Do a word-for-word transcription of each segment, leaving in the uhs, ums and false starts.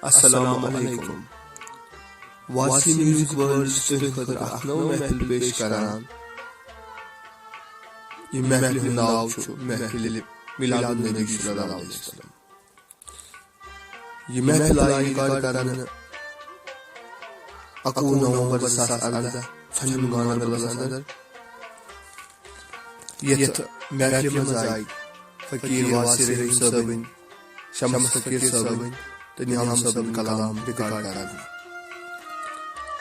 السلام علیکم۔ واسی میوزک ورلڈ چھِ تُہنٛدِ خٲطرٕ اکھ نٔو محفل پیش کران۔ یہِ محفلہِ ہُنٛد ناو چھُ محفلِ میلاد النبی صلی اللہ علیہ وسلم۔ یہِ محفل آیہِ ریکارڈ کرنہٕ اَکوُہ نومبر زٕ ساس اَرداہ، ژھۄنہِ گاندربلس اندر۔ یتھ محفلہِ منٛز آیہِ فقیر واسع رحیم صٲبٕنۍ، شمس فقیر صٲبٕنۍ تہٕ نیام صٲبٕنۍ کلام ریکارڈ کرنہٕ۔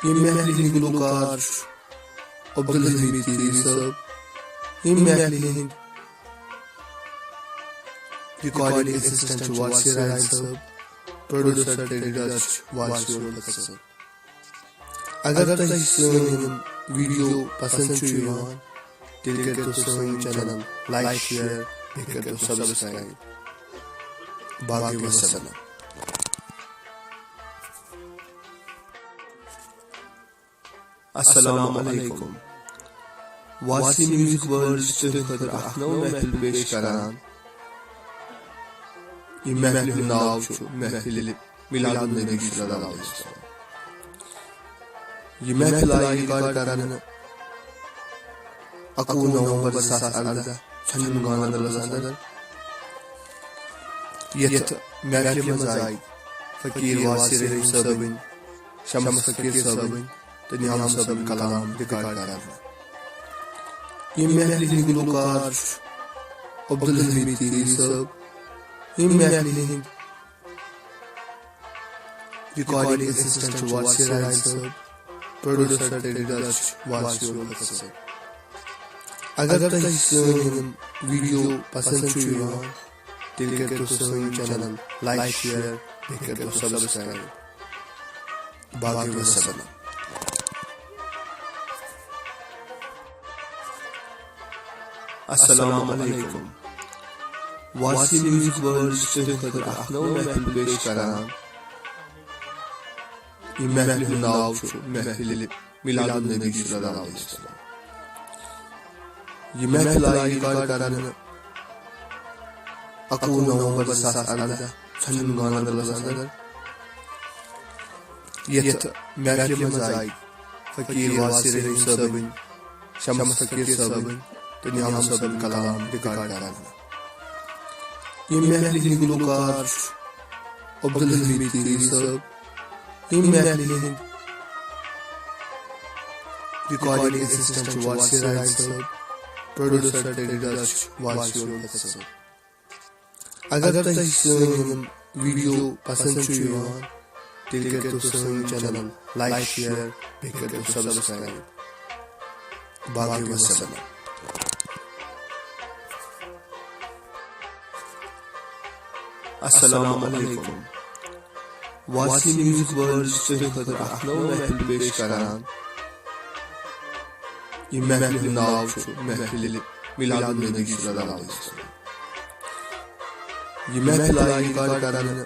ییٚمہِ محفلہِ ہٕنٛدۍ گلوکار چھِ عبدالحمید تیری صٲب، ییٚمہِ محفلہِ ہٕنٛدۍ ریکارڈنگ اسسٹنٹ چھِ واسع راج صٲب، پروڈیوسر تہٕ ایڈیٹر چھِ واسع الفت صٲب۔ اگر تۄہہِ سٲنۍ یِم ویڈیو پسند چھُ یِوان، تیٚلہِ کٔرۍتو سٲنۍ چینل لائک، شیئر، بیٚیہِ کٔرۍتو سبسکرائب۔ باقٕے وسلام۔ السلام علیکم۔ واسی میوزک ورلڈ چھِ تُہنٛدِ خٲطرٕ اکھ نٔو محفل پیش کران۔ یہِ محفلہِ ہُنٛد ناو چھُ محفلِ میلاد النبی صلی اللہ علیہ وسلم۔ یہِ محفل آیہِ ریکارڈ کرنہٕ اَکوُہ نومبر زٕ ساس اَرداہ، ژھۄنہِ گاندربلس اندر۔ یتھ محفلہِ منٛز آیہِ فقیر واسع رحیم صٲبٕنۍ، شمس فقیر صٲبٕنۍ تہٕ نیام صٲبٕنۍ کلام ریکارڈ کرنہٕ۔ ییٚمہِ محفلہِ ہٕنٛدۍ گلوکار چھِ عبدالحمید تیری صٲب، ییٚمہِ محفلہِ ہٕنٛدۍ ریکارڈنگ اسسٹنٹ چھُ واسع راج صٲب، پروڈیوسر تہٕ ایڈیٹر چھُ واسع الفت صٲب۔ اگر تۄہہِ سٲنۍ یِم ویڈیو پسند چھُ یِوان، تیٚلہِ کٔرۍتو سٲنۍ چینل لائک، شیئر، بیٚیہِ کٔرۍتو سبسکرائب۔ باقٕے وسلام۔ السلام علیکم۔ واسی میوزک ورلڈ چھِ تُہنٛدِ خٲطرٕ اکھ نٔو محفل پیش کران۔ یہِ محفلہِ ہُنٛد ناو چھُ محفلِ میلاد النبی صلی اللہ علیہ وسلم۔ یہِ محفل آیہِ ریکارڈ کرنہٕ اَکوُہ نومبر زٕ ساس اَرداہ، ژھۄنہِ گاندربلس اندر۔ یتھ محفلہِ منٛز آیہِ فقیر واسع رحیم صٲبٕنۍ، شمس فقیر صٲبٕنۍ تہٕ نیام صٲبٕنۍ کلام ریکارڈ کرنہٕ۔ ییٚمہِ محفلہِ ہٕنٛدۍ گلوکار چھِ عبدالحمید تیری صٲب، ییٚمہِ محفلہِ ہٕنٛدۍ ریکارڈنگ اسسٹنٹ چھِ واسع راج صٲب، پروڈیوسر تہٕ ایڈیٹر چھِ واسع الفت صٲب۔ اگر تۄہہِ سٲنۍ یِم ویڈیو پسند چھُ یِوان، تیٚلہِ کٔرۍتو سٲنۍ چینل لائک، شیئر، بیٚیہِ کٔرۍتو سبسکرائب۔ باقٕے وسلام۔ السلام علیکم۔ واسی میوزک ورلڈ چھِ تُہنٛدِ خٲطرٕ اکھ نٔو محفل پیش کران۔ یہِ محفلہِ ہُنٛد ناو چھُ محفلِ میلاد النبی صلی اللہ علیہ وسلم۔ یہِ محفل آیہِ ریکارڈ کرنہٕ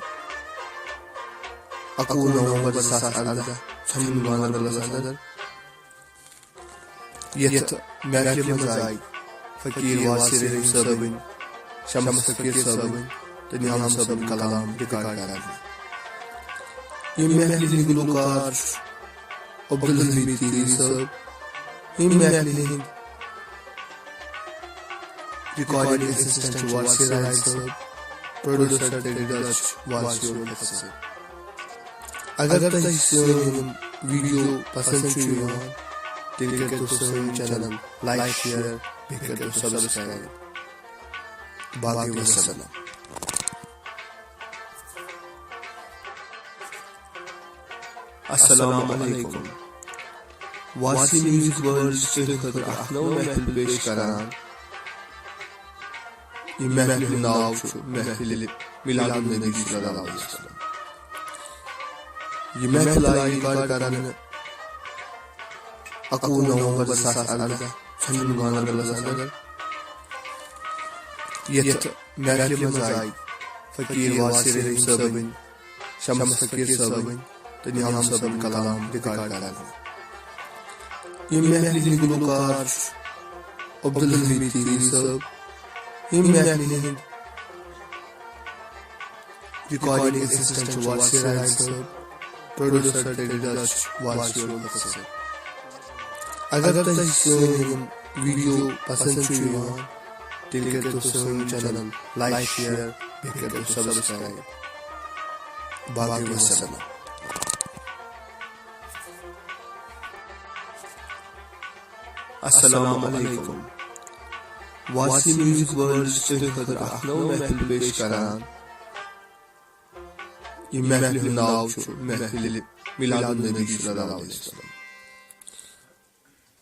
اَکوُہ نومبر زٕ ساس اَرداہ، ژھۄنہِ گاندربلس اندر۔ یتھ محفلہِ منٛز آیہِ فقیر واسع رحیم صٲبٕنۍ، شمس فقیر صٲبٕنۍ تہٕ نیام صٲبٕنۍ کلام ریکارڈ کرنہٕ۔ ییٚمہِ محفلہِ ہٕنٛدۍ گلوکار چھِ عبدالحمید تیری صٲب، ییٚمہِ محفلہِ ہٕنٛدۍ ریکارڈنگ اسسٹنٹ چھِ واسع راج صٲب، پروڈیوسر تہٕ ایڈیٹر چھِ واسع الفت صٲب۔ اگر تۄہہِ سٲنۍ یِم ویڈیو پسند چھُ یِوان، تیٚلہِ کٔرۍتو سٲنۍ چینل لائک، شیئر، بیٚیہِ کٔرۍتو سبسکرائب۔ باقٕے وسلام۔ السلام علیکم۔ واسی میوزک ورلڈ چھِ تُہنٛدِ خٲطرٕ اکھ نٔو محفل پیش کران۔ یہِ محفلہِ ہُنٛد ناو چھُ محفلِ میلاد النبی صلی اللہ علیہ وسلم۔ یہِ محفل آیہِ ریکارڈ کرنہٕ اَکوُہ نومبر زٕ ساس اَرداہ، ژھۄنہِ گاندربلس اندر۔ یتھ محفلہِ منٛز آیہِ فقیر واسع رحیم صٲبٕنۍ، شمس فقیر صٲبٕنۍ تہٕ نیام صٲبٕنۍ کلام ریکارڈ کرنہٕ۔ ییٚمہِ محفلہِ ہٕنٛدۍ گلوکار چھِ عبدالحمید تیری صٲب، ییٚمہِ محفلہِ ہٕنٛدۍ ریکارڈنگ اسسٹنٹ چھُ وارثی راج صٲب، پروڈیوسر تہٕ ایڈیٹر چھُ وارثی الفت صٲب۔ اگر تۄہہِ سٲنۍ یِم ویڈیو پسند چھُ یِوان، تیٚلہِ کٔرۍتو سٲنۍ چینل لائک، شیئر، بیٚیہِ کٔرۍتو سبسکرائب۔ باقٕے وسلام۔ السلام علیکم۔ وارثی میوزک ورلڈ چھِ تُہنٛدِ خٲطرٕ اکھ نٔو محفل پیش کران۔ یہِ محفلہِ ہُنٛد ناو چھُ محفلِ میلاد النبی صلی اللہ علیہ وسلم۔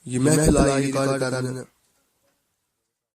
یہِ محفل آیہِ ریکارڈ کرنہٕ